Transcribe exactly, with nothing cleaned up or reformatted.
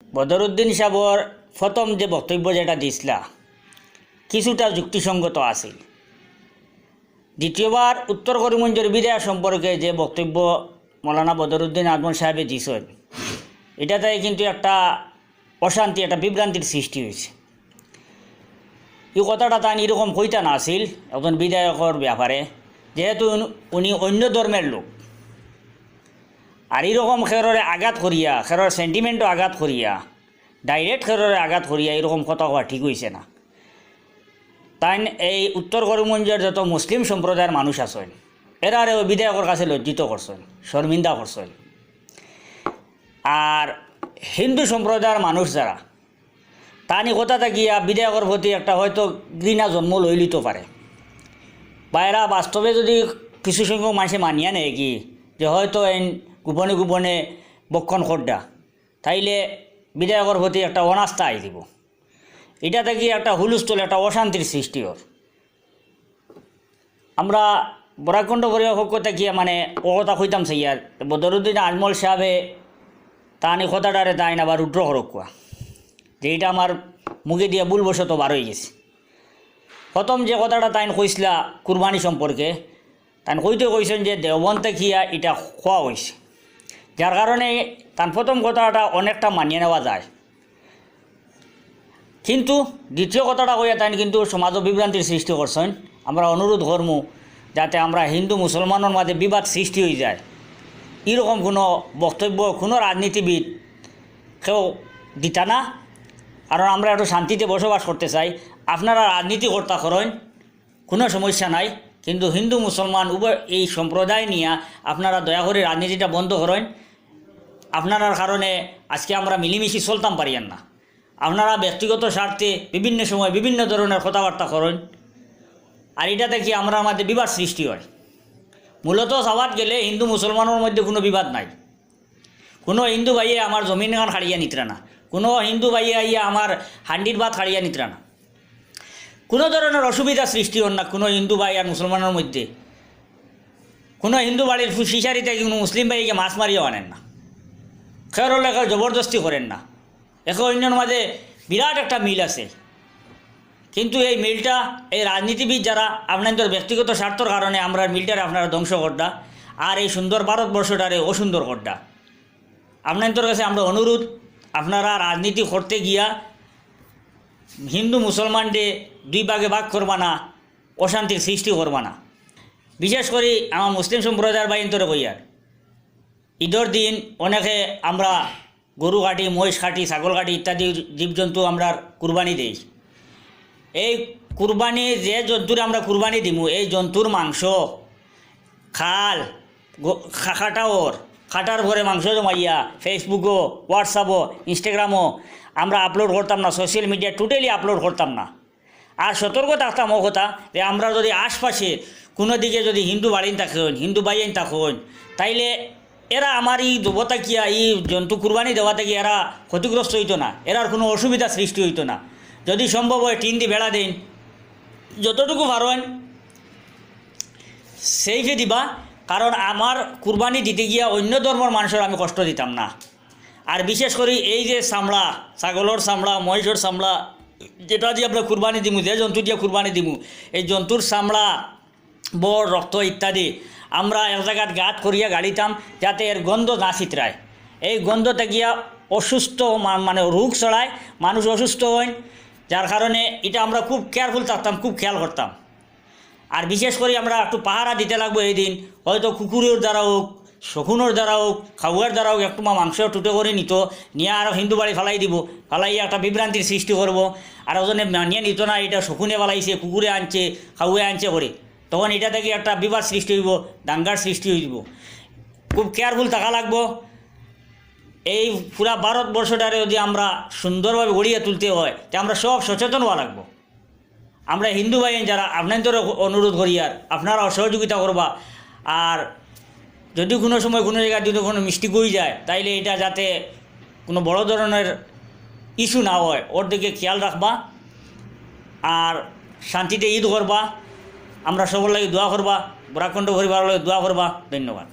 বদরুদ্দিন সাবর প্রথম যে বক্তব্য যেটা দিছলা, কিছুটা যুক্তিসঙ্গত আছিল। দ্বিতীয়বার উত্তর করিমগঞ্জর বিধায়ক সম্পর্কে যে বক্তব্য মৌলানা বদরুদ্দিন আজমল সাহেবে দিছইন, ইটাতে কিন্তু একটা অশান্তি, একটা বিভ্রান্তির সৃষ্টি অইছে। ই কথাটা তাইন ইরকম কইতা না আছিল একজন বিধায়কর ব্যাপারে, যেহেতু উনি, উনি অন্য ধর্মের লোক। আর ইরকম খেররে আঘাত করিয়া, খেরর sentiment-ও আঘাত করিয়া, direct খেররে আঘাত করিয়া ইরকম কথা কওয়া ঠিক অইছে না। তাইন এই উত্তর করিমগঞ্জর যত মুসলিম সম্প্রদায়ের মানুষ আছইন, এরারেও বিধায়কর কাছে লজ্জিত করছইন, শর্মিন্দা করছইন। আর হিন্দু সম্প্রদায়ের মানুষ যারা, তান ই কথা থাকিয়া বিধায়কর প্রতি একটা হয়তো ঘৃণা জন্ম লইলিতো পারে। বা এরা বাস্তবে যদি কিছু সংখ্যক মানষে মানিয়া নেয় কি, যে হয়তো এইন গোপনে গোপনে বক্ষণ কররা, তাইলে বিধায়কর প্রতি একটা অনাস্থা আই দিব। ইটা থাকি একটা হুলস্থুল, একটা অশান্তির সৃষ্টি অর। আমরা বরাক কণ্ঠ পরিবার পক্ষ থাকিয়া মানে অ কথা কইতাম চাইয়ার, বদরুদ্দিন আজমল সাহেবে তান ই কথাটারে তাইন আবার withdraw করউক্কা, যে ইটা আমার মুখে দিয়া ভুলবশত বার অই গেছে। প্রথম যে কথাটা তাইন কইছলা কুরবানি সম্পর্কে, তাইন কইতে কইছইন যে দেওবন্দ থাকিয়া ইটা কওয়া অইছে, যার কারণে তান প্রথম কথাটা অনেকটা মানিয়া নেওয়া যায়। কিন্তু দ্বিতীয় কথাটা কইয়া তাইন কিন্তু সমাজো বিভ্রান্তির সৃষ্টি করছইন। আমরা অনুরোধ করমু যাতে আমরা হিন্দু মুসলমানর মাঝে বিবাদ সৃষ্টি অই যায়, ইরকম কোনো বক্তব্য কোনো রাজনীতিবিদ কেউ দিতা না। কারণ আমরা একটু শান্তিতে বসবাস করতে চাই। আপনারা রাজনীতি করতা করইন, কোনো সমস্যা নাই, কিন্তু হিন্দু মুসলমান উভয় এই সম্প্রদায় নিয়া আপনারা দয়া করি রাজনীতিটা বন্ধ করইন। আপনারার কারণে আজকে আমরা মিলিমিশি চলতাম পারিয়ার না। আপনারা ব্যক্তিগত স্বার্থে বিভিন্ন সময় বিভিন্ন ধরনের কথাবার্তা করইন, আর ইটা থাকি আমরার মাঝে বিবাদ সৃষ্টি অয়। মূলত চাওয়াত গেলে হিন্দু মুসলমানর মধ্যে কোনো বিবাদ নাই। কোনো হিন্দু ভাইয়ে আমার জমিন খান কাড়িয়া নিতরা না, কোনো হিন্দু ভাইয়ে আইয়া আমার হান্ডির ভাত কাড়িয়া নিতরা না। কোনো ধরনের অসুবিধা সৃষ্টি অর না কোনো হিন্দু ভাই আর মুসলমানর মধ্যে। কোনো হিন্দু বাড়ির ফিশারি থাকি কোনো মুসলিম ভাইকে মাছ মারিয়া আনইন না, খেরর লগে জবরদস্তি করইন না। একে অইন্যর মাঝে বিরাট একটা মিল আছে, কিন্তু এই মিলটা এই রাজনীতিবিদ যারা আপনাইন্তর ব্যক্তিগত স্বার্থর কারণে আমরার মিলটারে আপনারা ধ্বংস কররা, আর এই সুন্দর ভারতবর্ষটারে অসুন্দর কররা। আপনাইন্তর কাছে আমরা অনুরোধ, আপনারা রাজনীতি করতে গিয়া হিন্দু মুসলমানরে দুই ভাগে ভাগ করবা না, অশান্তির সৃষ্টি করবা না। বিশেষ করি আমার মুসলিম সম্প্রদায়ের ভাইন্তরে কইয়ার, ঈদর দিন অনেকে আমরা গরু কাটি, মহিষ কাটি, ছাগল কাটি ইত্যাদি জীবজন্তু আমরার কুরবানি দেই। এই কুরবানি যে জন্তুরে আমরা কুরবানি দিমু, এই জন্তুর মাংস, খাল, গো-, খা-, কাটা অর, কাটার পরে মাংস জমাইয়া Facebook-ও, WhatsApp-ও, Instagram-ও আমরা upload করতাম না, social media totally upload করতাম না। আর সতর্ক থাকতাম অ কথা যে আমরা যদি আশপাশে কোনো দিকে যদি হিন্দু বাড়িন থাকইন, হিন্দু ভাইয়াইন থাকইন, তাইলে এরা আমার ই দেওয়া থাকিয়া, ই জন্তু কুরবানি দেওয়া থাকি এরা ক্ষতিগ্রস্ত অইতো না, এরার কোনো অসুবিধা সৃষ্টি অইতো না। যদি সম্ভব অয় টিন দি বেড়া দেইন, যতটুকু পারইন safe-এ দিবা, কারণ আমার কুরবানি দিতে গিয়া অইন্য ধর্মর মানষর আমি কষ্ট দিতাম না। আর বিশেষ করি এই যে চামড়া, ছাগলর চামড়া, মহিষর চামড়া, যেটা দি আমরা কুরবানি দিমু, যে জন্তু দিয়া কুরবানি দিমু, এই জন্তুর চামড়া, বর, রক্ত ইত্যাদি আমরা এক জাগাত গাত করিয়া গাড়িতাম, যাতে এর গন্ধ না ছিতরায়। এই গন্ধ থাকিয়া অসুস্থ মা-, মানে রোগ ছড়ায়, মানুষ অসুস্থ অইন, যার কারণে ইটা আমরা খুব careful থাকতাম, খুব খেয়াল করতাম। আর বিশেষ করি আমরা একটু পাহারা দিতে লাগবো এই দিন, হয়তো কুকুরর দ্বারা অউক, শকুনর দ্বারা অউক, কাউয়ার দ্বারা অউক, একটু মা-, মাংস টুটে করি নিতো, নিয়া আর হিন্দু বাড়ি ফালাই দিবো, ফালাইয়া একটা বিভ্রান্তির সৃষ্টি করবো। আর ওজনে মানিয়া নিতো না, ইটা শকুনে ফালাইছে, কুকুরে আনছে, কাউয়ে আনছে করি, তখন ইটা থাকি একটা বিবাদ সৃষ্টি অইবো, দাঙ্গার সৃষ্টি অইবো। খুব careful থাকা লাগবো। এই পুরা ভারতবর্ষটারে যদি আমরা সুন্দরভাবে গড়িয়া তুলতে হয়, তে আমরা সব সচেতন অওয়া লাগবো। আমরা হিন্দু ভাইয়াইন যারা, আপনাইন্তরে অনুরোধ করিয়ার আপনারাও সহযোগিতা করবা। আর যদি কোনো সময় কোনো জাগাত যদি কোনো mistake অই যায়, তাইলে ইটা যাতে কোনো বড় ধরনের issue না অয়, অর দিকে খেয়াল রাখবা। আর শান্তিতে ঈদ করবা, আমরা সবর লাগি দোয়া করবা, বরাক কণ্ঠ পরিবারর লাগি দোয়া করবা। ধন্যবাদ।